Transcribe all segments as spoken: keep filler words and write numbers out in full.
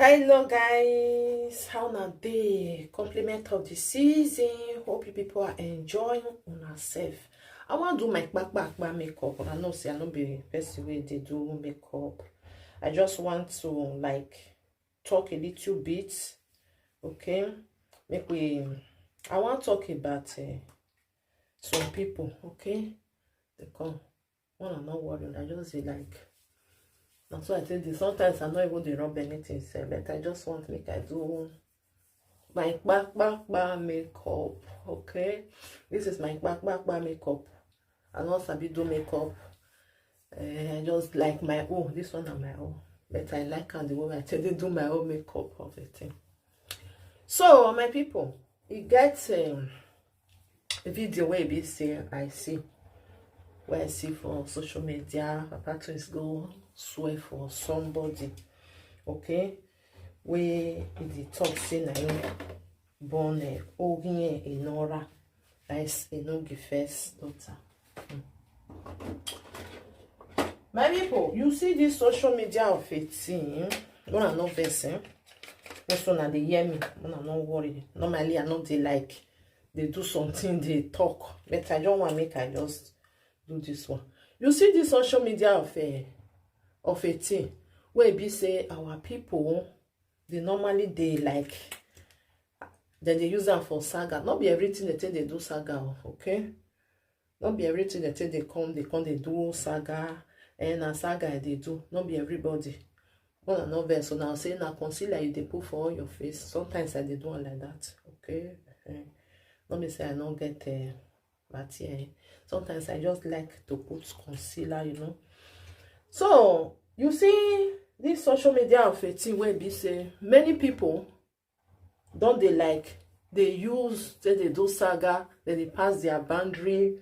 Hello guys, how na dey? Compliment of the season. Hope you people are enjoying una self. I wan do my kpakpakpa makeup. Una know say I no be person wey dey do makeup. I just want to, like, talk a little bit. Okay, make we. I wan talk about uh, some people. Okay, they come. Una no worry, I just dey, like, na so I take dey. Sometimes I no even dey rub anything sef, but I just want make I do my kpakpakpa makeup. Okay, this is my kpakpakpa makeup. I no sabi do makeup. Eh, I just like my own. This one na my own, but I like am the way I take dey do my own makeup of a thing. So my people, e get um, a video wey be say I see, wey I see for social media. Papa Twins go swear for somebody, okay, wey e dey talk say na him born uh, Oginye Enora, that is Enogi first daughter. Hmm. My people, you see this social media of a thing, una no vex, eh? This one na dey hear me, una no worry. Normally, I no dey, like, dey do something, dey talk, but I just want make I just do this one. You see this social media of a of a thing wey be say our people, they normally dey, like, dem dey use am for saga. No be everything they take dey do saga o, okay? No be everything they take dey come, they come dey do saga, and na saga I dey do. No be everybody. Una no vex, so now say na concealer you dey put for all your face. Sometimes I dey do am like that, okay? Eh, no be say I no get uh, but yeah, sometimes I just like to put concealer, you know. So you see this social media of a thing wey be say many people don dey, like, dey use, say they do saga, then they pass their boundary,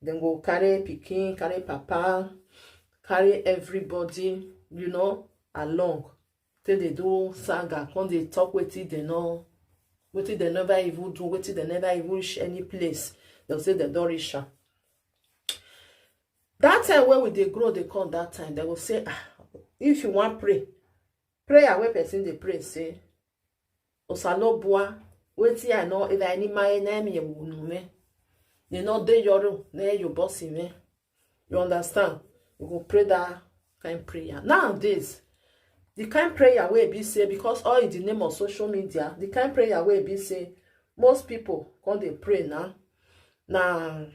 then go carry pikin, carry papa, carry everybody, you know, along. Say they do saga, come dey talk wetin they no, wetin they never even do, wetin they never even reach any place. They'll say they don't reach am. That time when we dey grow, they come that time, they will say, ah, if you want pray, prayer wey person dey pray say, Osalobua, wetin I know, if I need my enemy, you know me. They know they your room, they your boss in me. You understand? You go pray that kind prayer. Nowadays, the kind prayer wey be say, because all in the name of social media, the kind prayer wey be say, most people come dey pray now. Now,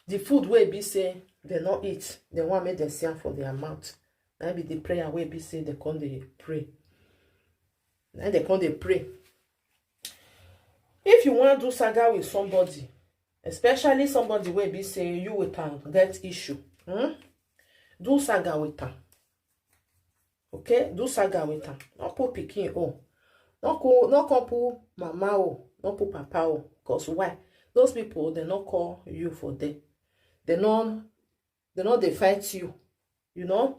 the food wey be say they no eat, they want make them see am for their mouth. That be the prayer wey be say they come dey pray. And they come dey pray. If you want do saga with somebody, especially somebody wey be say you with am get issue, hmm? Do saga with am. Okay, do saga with am. No put pikin o. No co-, no come put mama o. No put papa o. Cause why? Those people, they no call you for them. They no, they no dey fight you. You know,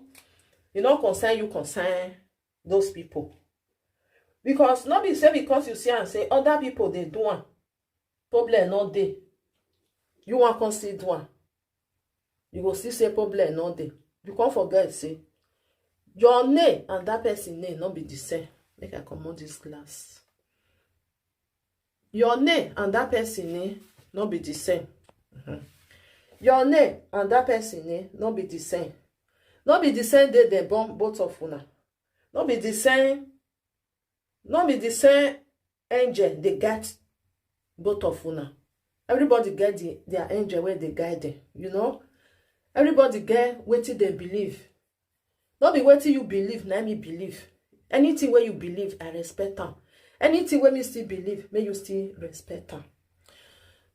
e no concern you, concern those people. Because no be say because you see am say other people dey do am, problem no dey. You wan come still do am, you go still say problem no dey. You come forget say your name and that person name no be the same. Make I comot this glass. Your name and that person name no be the same. Mhm. Your name and that person name no be the same. No be the same day they born both of una. No be the same, no be the same angel they get both of una. Everybody get the, their angel where they guide them, you know. Everybody get wetin they believe. No be wetin you believe, na me believe. Anything where you believe, I respect am. Anything where me still believe, may you still respect am.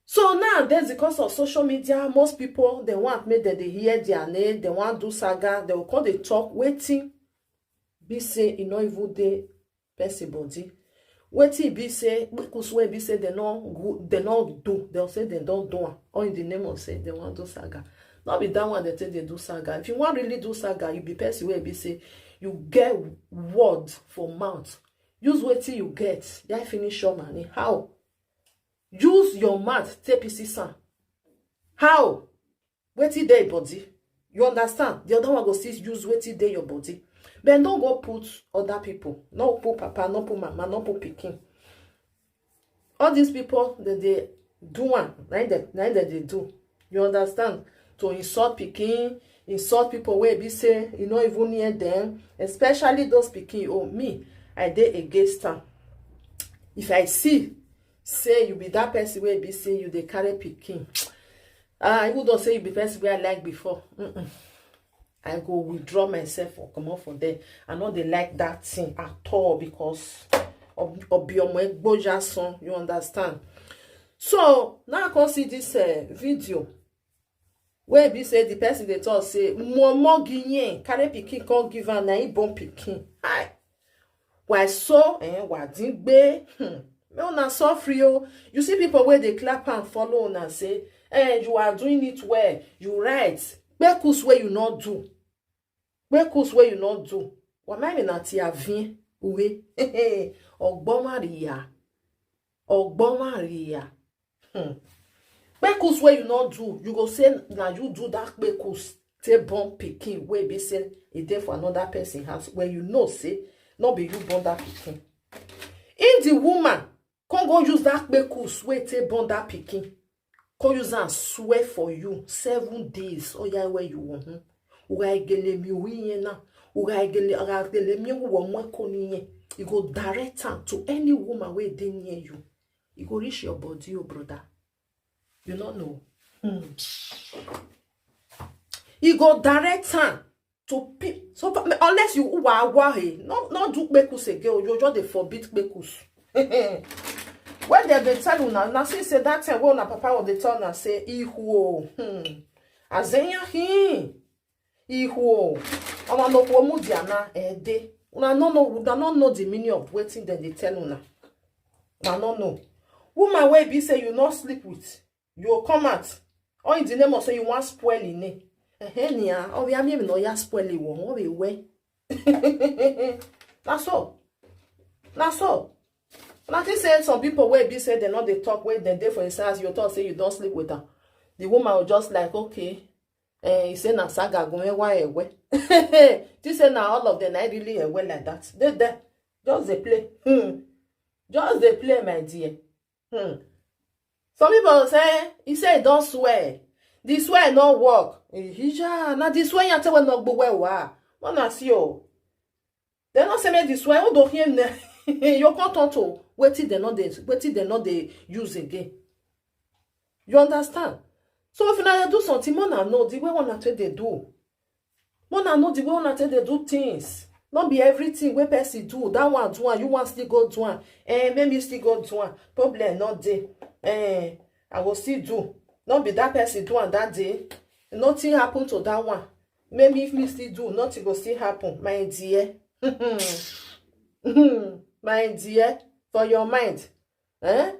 So nowadays, because of social media, most people, they want make dem dey hear their name, they want do saga, they will come dey talk wetin be say e no even dey person body. Wetin e be say, kpikpus wey be say they no go, they no do, they'll say they don't do am. All in the name of say they want do saga. No be that one they take dey do saga. If you want really do saga, you be person wey be say you get word for mouth. Use wetin you get. Then finish your money. How? Use your mouth take pieces am. How? Wetin dey body. You understand? The other one go still use wetin dey your body. Dem don go put other people, no put papa, no put mama, no put pikin. All these people, dem dey do am, na im dem, na im dem dey do. You understand? To insult pikin, insult people wey be say e no even near them, especially those pikin. Oh, me, I dey against am. If I see say you be that person wey be say you dey carry pikin, ah, even though say you be person wey I like before, mm-mm, I go withdraw myself or comot for there. I no dey like that thing at all because of, of your son, you understand? So now I come see this uh, video wey be say the person dey talk say momo ginyen carry pikin come give am, na him born pikin. Hi. Why so? Eh, why didn't be? Hmm. Make una suffer o. You see people wey dey clap and follow una say, eh, you are doing it well, you right. Kpekus wey you no do. Kpekus wey you no do. Wamai me na ti avin uwe. Ogbon Maria. Ogbon Maria. Hmm. Kpekus wey you no do, you go say na you do that kpekus take born pikin wey be say e dey for another person house, when you know say no be you born that pikin. If the woman come go use that kpekus wey take born that pikin, come use am swear for you seven days. Oya, where you want? Uga egele mi uwe yen na. Uga egele, uga egele mi uwe mwe ko ni yen. You go direct am to any woman wey dey near you. You go reach your body, oh brother. You no know. Hmm. You go direct am to pe-, so fa-, unless you wa wa he, no, no do kpekus again, you just dey forbid kpekus. When dem dey tell una, na see say that time wey una papa was dey tell una say ihu o, hmm, azenya hin, ihu o, ọmọ no ko mu dia na ede. Una no know, una no know the meaning of wetin dem dey tell una. Una no know. Woman wey be say you no sleep with, you go come out. All in the name of say you wan spoil im name. Ehe, nia, obi ami mi no ya spoil it one, obi we. Na so. Na so. Na think say some people wey be say dem no dey talk, wey dem dey for inside, you talk say you don sleep with am. The woman will just like, okay. Eh, he say na saga go me why ewe. Think say na all of them na really ewe like that. They there. Just dey play. Hmm. Just dey play, my dear. Hmm. Some people say, he say he don swear. The swear no work. Ija, na the swear yan te we no gbo we wa. Wanna see o. They no say make the swear, who do him ne? You can't turn to wetin they no dey, wetin they no dey use again. You understand? So if una dey do something, una know the way una take dey do. Una know the way una take dey do things. No be everything wey person do, that one do am, you wan still go do am. Eh, make me still go do am. Problem no dey. Eh, I go still do. No be that person do am that day. Nothing happen to that one. Make me, if me still do, nothing go still happen. My dear. My dear, for your mind. Eh?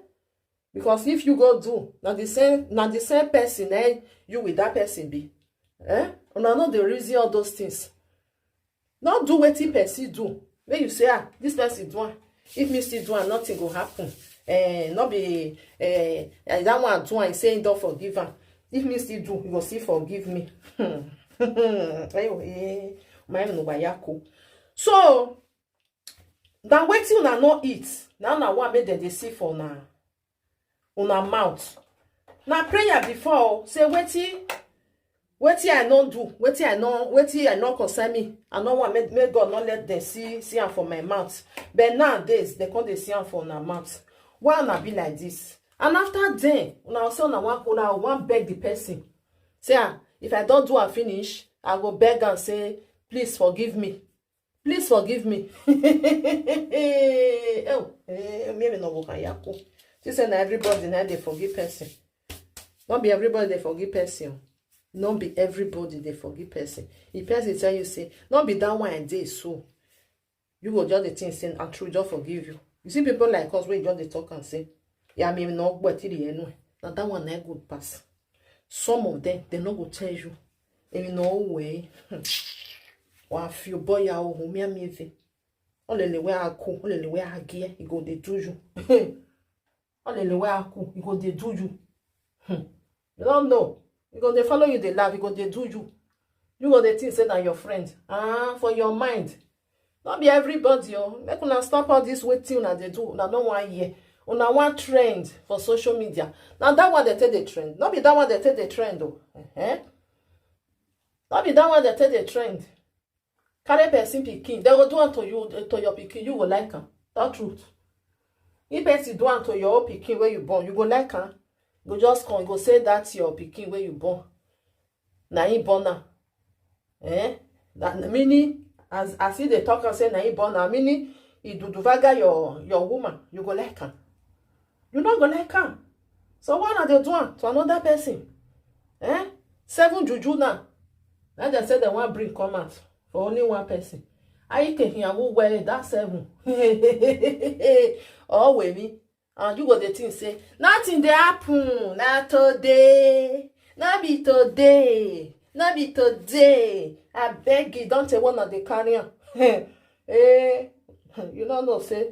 Because if you go do, na the same, na the same person, eh, you with that person be. Eh? Una no dey reason all those things. No do wetin person do. When you say, ah, this person do am. If me still do am, nothing go happen. Eh, no be, eh, eh, that one do am, he say he don forgive am. If me still do, he go still forgive me. Hmm. Ayo, eh, my no bayako. So, na wetin una no eat, na una wan make dem dey see for una, una mouth. Na prayer before o, say wetin, wetin I no do, wetin I no, wetin I no concern me, I no wan make, make God no let them see, see am for my mouth. But nowadays, they come dey see am for una mouth. Why una be like this? And after then, una say una wan, una wan beg the person. Say, ah, if I don do am finish, I go beg am say, please forgive me. Please forgive me. Oh, eh, me, me no go kayako. She say na everybody na dey forgive person. No be everybody dey forgive person. No be everybody dey forgive person. If person tell you say, no be that one I dey so, you go just dey think say, and true, just forgive you. You see people like us wey just dey talk and say, yeah, me no but till the end. Na that one na good pass. Some of them, they no go tell you. And you know way. Wa fi boy ya o mi amive. Olele we ako, olele we agie, e go dey do you. Olele we ako, e go dey do you. Hmm. You don't know. E go dey follow you, dey laugh, e go dey do you. You go dey think say na your friend. Ah, for your mind. No be everybody o. Make una stop all this wetin una dey do. Una no wan hear. Una wan trend for social media. Na that one dey take dey trend. No be that one dey take dey trend o. Uh-huh. No be that one dey take dey trend. Carry person pikin, dem go do am to you, to your pikin, you go like am. That truth. If person do am to your own pikin wey you born, you go like am. You go just come, you go say that your pikin wey you born, na him born am. Eh? That meaning, as as he dey talk am say na him born am, meaning he do duvaga your your woman, you go like am. You no go like am. So why una dey do am to another person? Eh? Seven juju now. Na dem say dem wan bring come out for only one person. Ayi kehin awu were that seven. Oh, we me. And you go dey think say nothing dey happen. Na today. No be today. No be today. Abeg, e don tey one of the carry am. Eh, you no know say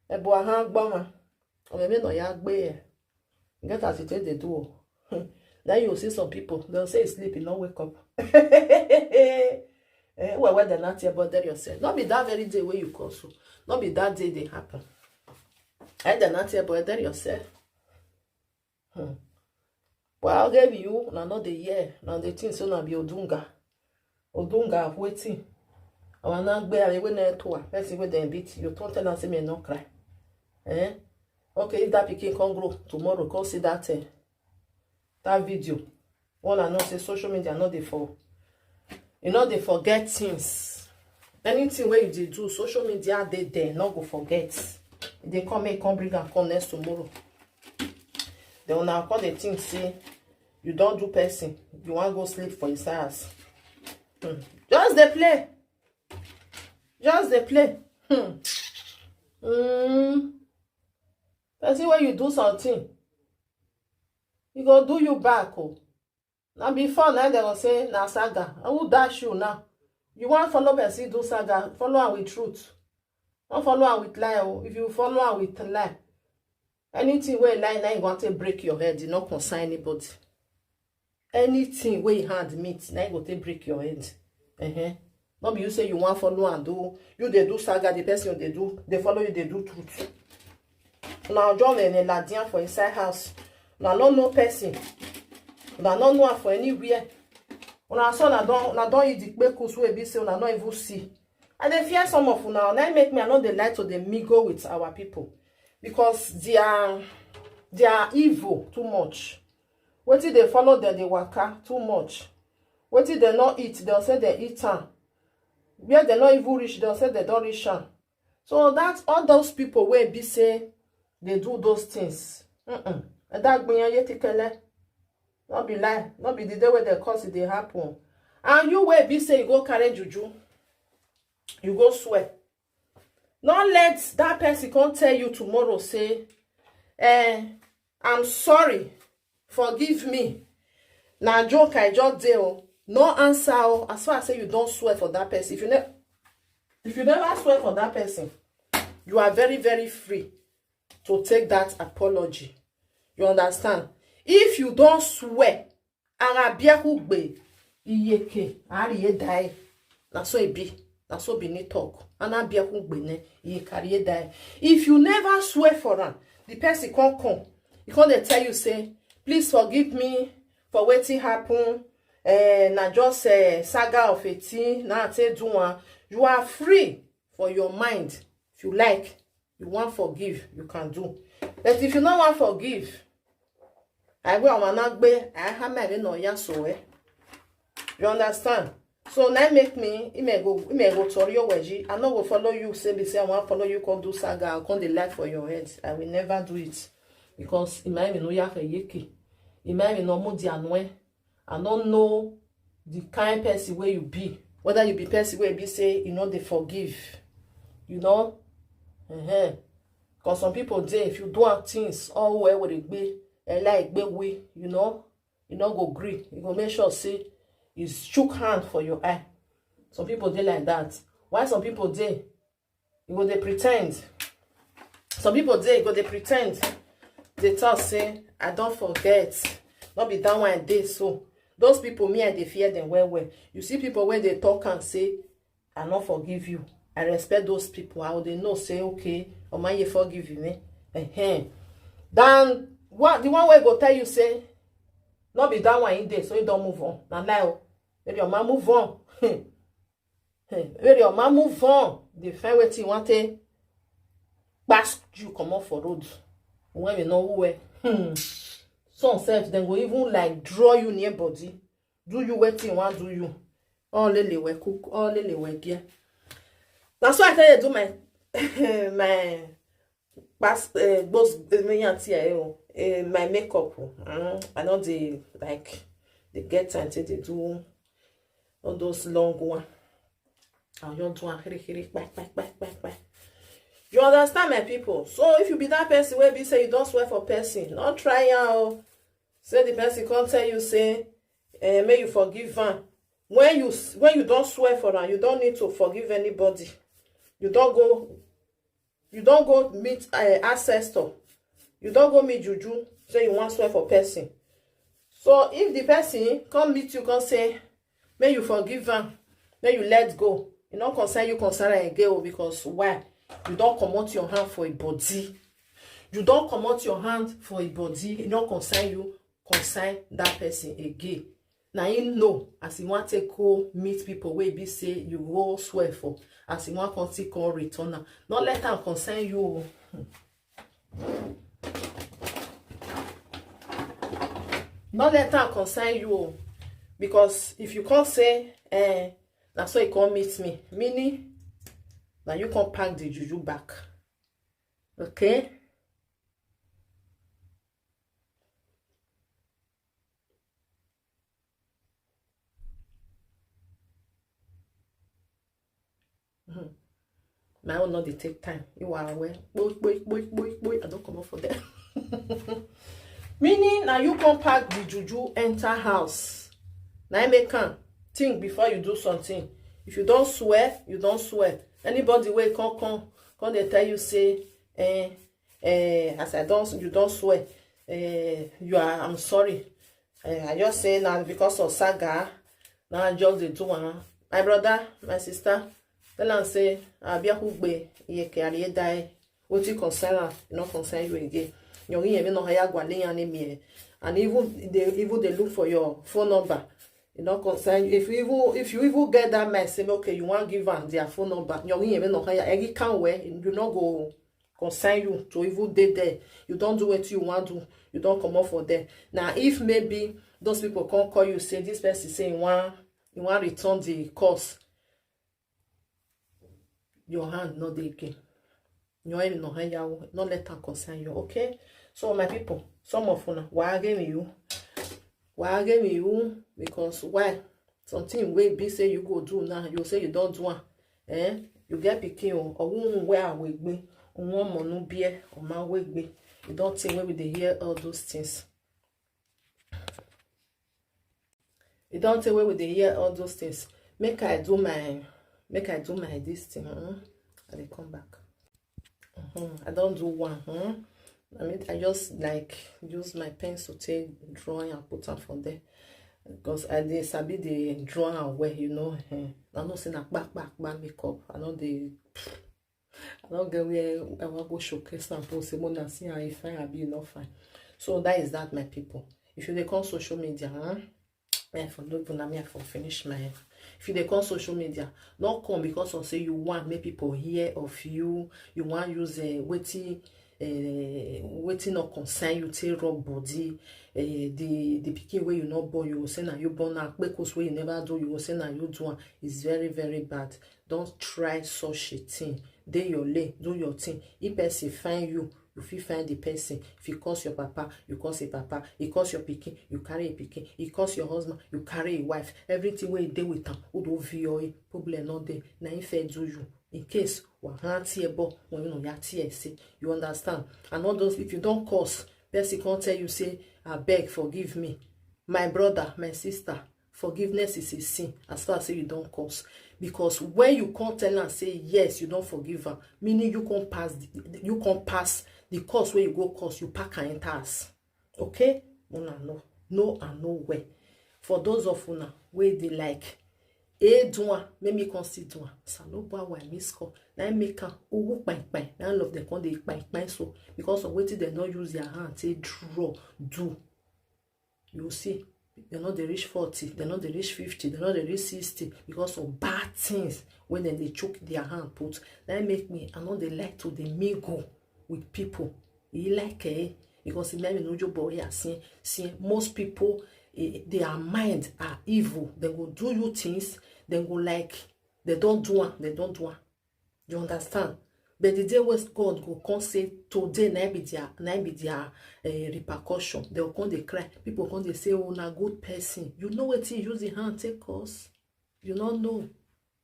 Ebu aha gbama. Or maybe no ya gbe. Get as you take dey do o. Then you see some people, they'll say you sleep, you no wake up. Eh, well, well, dem not here bother yourself. Not be that very day where you come so. Not be that day they happen. Eh, dem not here bother yourself. Hmm. Well, I'll give you, na no dey hear, na the thing so na be Odunga. Odunga of wetin? Our na gbe are wey na to am. Person wey dem beat, you come tell am say me no cry. Eh? Okay, if that pikin come grow tomorrow, come see that, eh, that video. All I know say social media no dey for, you know, dey forget things. Anything wey you dey do, social media dey there, no go forget. E dey come, make e come bring am come next tomorrow. Then una come dey think say you don do person, you wan go sleep for his house. Hmm. Just dey play. Just dey play. Hmm. Mm. Person wey you do something, e go do you back o. Na before na dem go say na saga. And who dash you now? You wan follow person do saga, follow am with truth. No follow am with lie o. If you follow am with lie, anything wey lie, na e go take break your head. E no concern anybody. Anything wey hand meet, na e go take break your head. Uh-huh. No be you say you wan follow am do, you dey do saga, the person you dey do, dey follow you dey do truth. Una just dey ladian for inside house. Una no know person. Una no know am for anywhere. Una so una don, una don eat the kpekus wey be say una no even see. I dey fear some of una. Na im make me, I no dey like to dey mingle with our people, because their, their evil too much. Wetin dey follow dem dey waka too much. Wetin dem no eat, dem say dem eat am. Where dem no even reach, dem say dem don reach am. So that all those people wey be say dey do those things, mm-mm. That gbiyan yetikele, no be lie, no be the day wey dem cause e dey happen. And you wey be say you go carry juju, you go swear. No let that person come tell you tomorrow say, eh, I'm sorry, forgive me. Na joke I just dey o. No answer o. As far as say you don swear for that person, if you ne-, if you never swear for that person, you are very, very free to take that apology. You understand? If you don swear, ara biaku gbe, iyeke, ari e die. Na so e be. Na so Benin talk. Ana biaku gbe ne, iye carry e die. If you never swear for am, the person come come. He come dey tell you say, please forgive me for wetin happen. Eh, na just, eh, saga of a thing. Na I take do am. You are free for your mind. If you like, you wan forgive, you can do. But if you no wan forgive, I go awana gbe, I ha me no ya so, eh. You understand? So na make me, I may go, I may go tori your weji. I no go follow you, say be say I wan follow you, come do saga, come dey lie for your head. I will never do it. Because in my no ya fe yeke. In my no mo di anwe. I no know the kind person wey you be. Whether you be person wey be say you no dey forgive, you know. Uh-huh. Because some people dey, if you do am things, all well with a gbe, e like gbe we, you know, you no go gree. You go make sure say you shook hand for your eye. Some people dey like that. Why some people dey, you go dey pretend. Some people dey, go dey pretend. They talk say, I don't forget. Not be that one I dey so. Those people, me, I dey fear them well well. You see people when they talk and say, I not forgive you. I respect those people. I would know say, okay, Omaye forgive me. Uh-huh. Then what, the one wey go tell you say, no be that one in there, so you don't move on. Na lie o. Make your man move on. Make your man move on. Dey find wetin you want to pass you comot for road. When we know who we. Hmm. Some sef, dem go even, like, draw you near body. Do you wetin you want do you. All lele we cook, all lele we gear. That's why I tell you do my my past uh, both uh, my makeup. Mm, I know they like they get time till they do all those long one. And you do a hiri hiri kpai kpai kpai kpai kpai. You understand, my people? So if you be that person where be say you don't swear for person, not try out. Say the person can't tell you say, eh, may you forgive her. When you s- when you don't swear for her, you don't need to forgive anybody. You don't go, you don't go meet uh, ancestor. You don't go meet juju. Say you want swear for person. So if the person come meet you, come say, may you forgive am, may you let go. E no concern you, concern am again o, because why? You don comot your hand for a body. You don comot your hand for a body. E no concern you, concern that person again. Na him know as he wan take go meet people wey be say you go swear for, as he wan come still come return am. No let am concern you o. Hmm. No let am concern you o, because if you come say, eh, na so he come meet me, meaning na you come pack the juju back. Okay? My own no dey take time. You are aware. Boy, boy, boy, boy, boy. I don't come up for them. Meaning, now you come pack the juju, enter house. Now I make come think before you do something. If you don't swear, you don't swear. Anybody wey come come come dey tell you say, eh, eh, as I don't, you don't swear. Eh, you are, I'm sorry. Eh, I just say now because of saga, now I just dey do one. My brother, my sister, tell am say, Abia Hugbe, Iyeke Ariedai, wetin concern am, e no concern you again. Your ear, no higher gwale yan name here. And even they, even they look for your phone number. E no concern you. If you even, if you even get that mind, say, okay, you wan give am their phone number. Your ear, no higher. Any can where you no go concern you to even dey there. You don't do what you want do. You don't come up for there. Now, if maybe those people can't call you, say this person say you want, you want return the course. Your hand not dey again. Your hand no higher. No let am concern you. Okay. So my people, some of una, why give me you? Why give me you? Because why? Something wey be say you go do now, you say you don't do am. Eh? You get pikin o, or who where I will be, one monu beer, or my will be. You don't think we will dey hear all those things. You don't think we will dey hear all those things. Make I do my, make I do my this thing. Hmm? I dey come back. Hmm. I don't do one. Hmm? I mean, I just like use my pencil to draw and put am for there. Because I dey sabi dey draw am well, you know. Hmm. I know say na kpa kpa kpa makeup. I know dey, I don't get where I wan go showcase am for say, Mona, see how e fine, abi e no fine. So that is that, my people. If you dey come social media, huh? Eh, for no, na me, I for finish my. If you dey come social media, no come because of say you want make people hear of you. You want use uh, wetin, uh, wetin no concern you take rub body. Uh, the the pikin wey you no born, you go say na you born am. Kpekos wey you never do, you go say na you do am. It's very, very bad. Don't try such a thing. Dey your lane, do your thing. If person find you, you fit find the person. If you curse your papa, you curse a papa. You curse your pikin, you carry a pikin. You curse your husband, you carry a wife. Everything wey dey with am, who do V O A, problem no dey. Na him fair do you. In case wahan tear ball, when you know ya tear say, you understand. And all those, if you don't curse, person can't tell you say, I beg, forgive me. My brother, my sister, forgiveness is a sin as far as say you don't curse. Because when you can't tell and say yes, you don't forgive her, meaning you can't pass the, you can't pass the curse where you go curse, you pack and enter us. Okay? No, no, no, no, and no way. For those of una where they like E do am, make me come still do am. Salobo, why miss call? Na im make am owo kpai kpai. Na love dem come dey kpai kpai so because of wetin dem don use their hand take draw do. You see, dem no dey reach forty, dem no dey reach fifty, dem no dey reach sixty because of bad things wey dem dey chook their hand put. Na im make me, I no dey like to dey mingle with people. E like, eh, because e make me no joke, but yeah, see, see, most people, eh, their mind are evil. Dem go do you things, dem go like, dem don do am, dem don do am. You understand? But the day wey God go come say today na im be their, na im be their, eh, repercussion, dem go come dey cry. People come dey say, "Oh, na good person." You know wetin you use the hand take cause? You no know.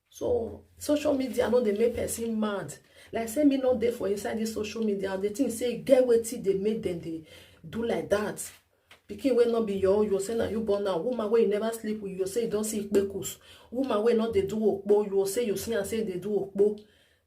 So social media no dey make person mad. Like say me no dey for inside this social media. They think say e get wetin dey make dem dey do like that. Pikin wey no be your own, you say na you born am. Woman wey you never sleep with, you say you don see ikpekus. Woman wey no dey do okpo, you say you see am say e dey do okpo.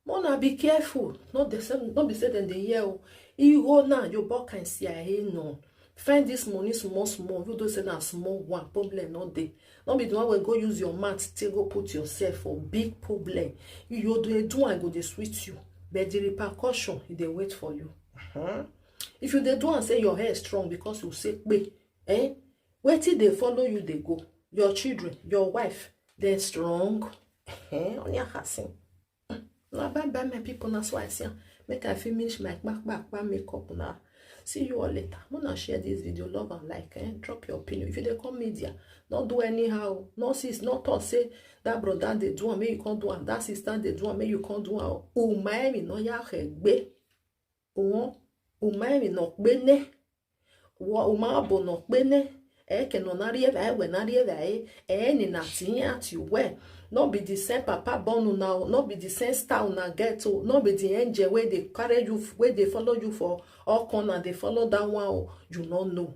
Mona, be careful. No dey say, no be say dem dey hear o. Iho na, you born kind C I A no. Find this money small small. You do say na small one, problem no dey. No be the one wey go use your mouth take go put yourself for big problem. You, you dey do am, e go dey sweet you, but the repercussion, e dey wait for you. Uh-huh. If you dey do am say your hair strong because you say pe, eh? Wetin dey follow you dey go? Your children, your wife, dem strong. Eh? Only a hasim. Na bye bye, my people. Na so I see am. Make I finish my kpa kpa kpa makeup now. See you all later. Una share this video, love and like, eh? Drop your opinion. If you dey come media, no do anyhow. No sis, no talk say that brother dey do am, make you come do am. That sister dey do am, make you come do am. Umaemi no ya hegbe. Umaemi no kpene. Wo uma bo no kpene. E ke no na rieva, e we na rieva, e, e ni na tinya ti we. No be the same papa born una o, no be the same star una get o, no be the angel wey dey carry you, wey dey follow you for all corner, dey follow that one o. You no know.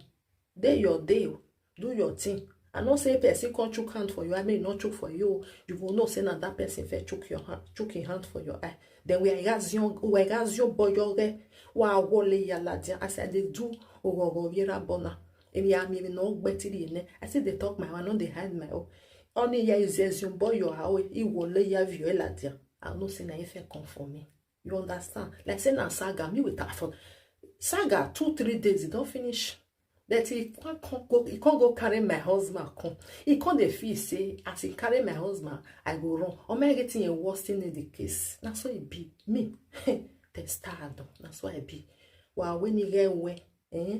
Dey your day o, do your thing. I no say person come chook hand for you, I mean, no chook for you o. You go know say na that person fit chook your hand, chook him hand for your eye. Then we are zion, we are zion boyoge. Wa wole ya la dia. As I dey do ogogo yera bona. Emi ami mi no gbetiri ne. I say dey talk my one, no dey hide my own. Only ya is zion boyo how e wole ya viola dia. I no say na if come for me. You understand? Like say na saga, me with her for saga two, three days, e don finish. That he can't, can't go, he can't go carry my husband come. He can't dey feel say as he carry my husband, I go run. Or my getting a worse thing in the case. Na so e be. Me, test hard. Na so I be. Well, when you get away, eh?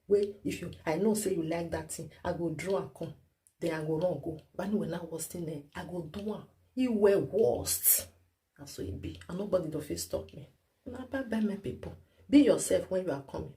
Wait, if you, I know say you like that thing, I go draw and come. Then I go run go. But when I was in there, I go do one. He were worst. Na so e be. And nobody don fit stop me. Na bye bye, my people. Be yourself when you are coming.